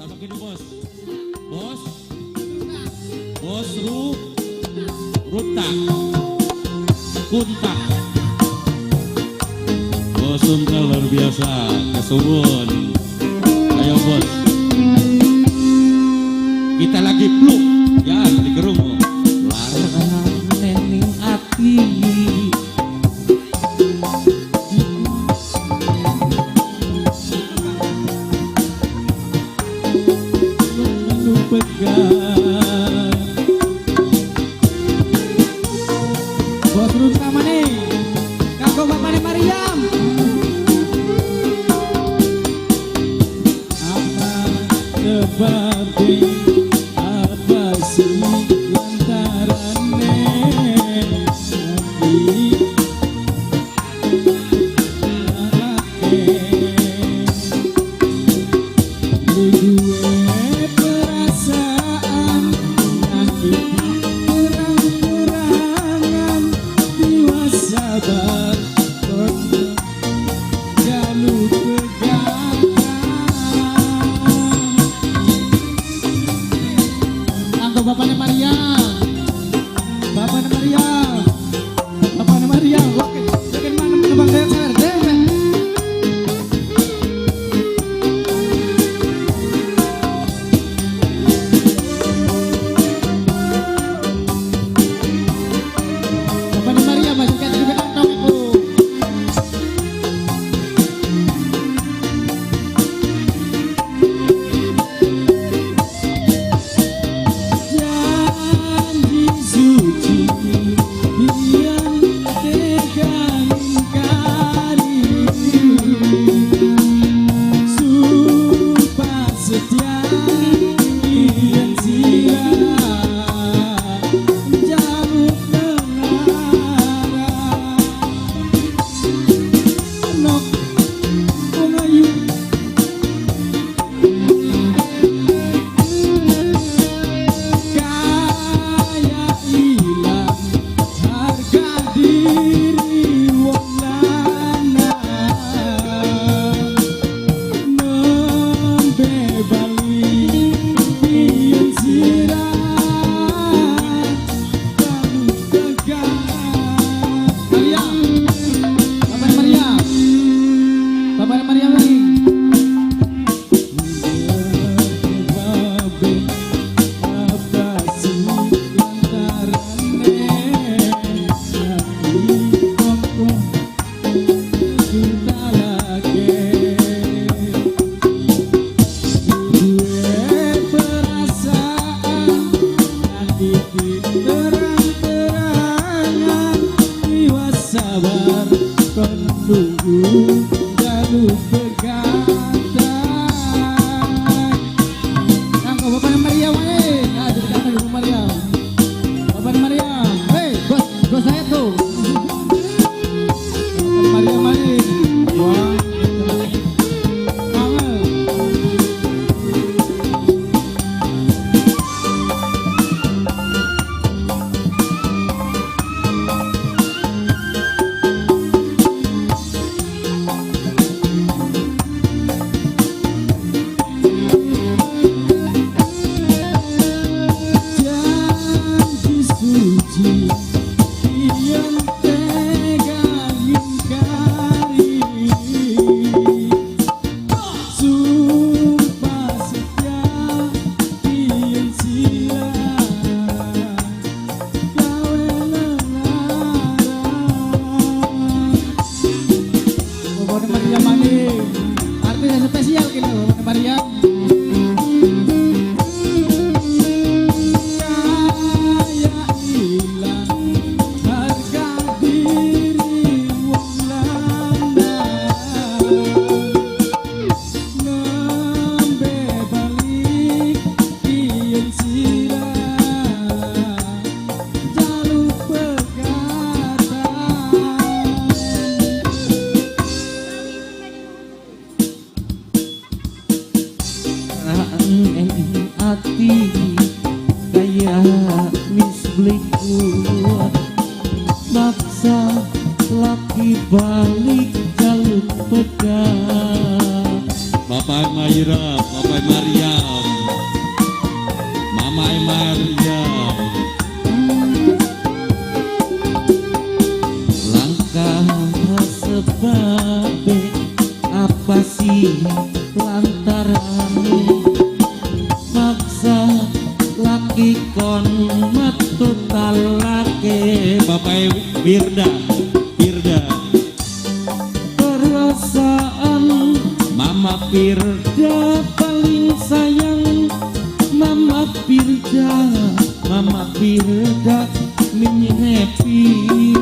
Sama gini bos. Bos. Bos Ruta. Kuntak. Bos Unta luar biasa, kesuwun. Ayo bos. Kita lagi pluk, ya dikerungu. Larane ning ati. Lalu pegang. Bos Ruta maning. Kanggo bapakne Mariam. Apa sebabnya, apa sih lantarane hati lalake duwe perasaan nanti terang-terangan tiwas sabar kon jaluk pegatan. Kanggo bapakne Mariam. Bapakne Mariam. Bapakne Mariam. Oke, bikin mana menebang dewek sawer dewek. Bapakne Mariam masih kata juga kantong iku. Janji suci yang tega ingkari, sumpah setia yang sira jaluk menara nok wong ayu kaya ilang harga diri wong lanang nembe bali yen sirah jaluk pegat. Mariam. Bapakne Mariam. Bapakne Mariam lagi. Apa sih lantarane hati kok ditalake duwe perasaan nanti terang-terangan tiwas sabar kon nunggu jaluk pegatan. Kanggo bapakne Mariam maning. Ah, jadi kata Ibu Mariam. Bapakne Mariam. Hei, bos, bos saya tuh. Bapakne Mariam maning. Wah. Angel. Janji suci yang tega ingkari, sumpah setia yen sira gawe lelara. Bapakne Mariam maning. Artis yang spesial kini Bapakne Mariam. Kaya ilang harga diri wong lanang nembe balik yen sira jaluk pegatan. Ati kaya wis beli kuat maksa laki balik jaluk pegat. Bapak Mayra, Bapak Bapak Mariam, Mama Mariam. Langkah sebabe apa sih lantarane maksa laki kon metu talake. Bapak Wirda, Wirda. Perasaan Mama Firda paling sayang, Mama Firda, Mama Firda mini happy.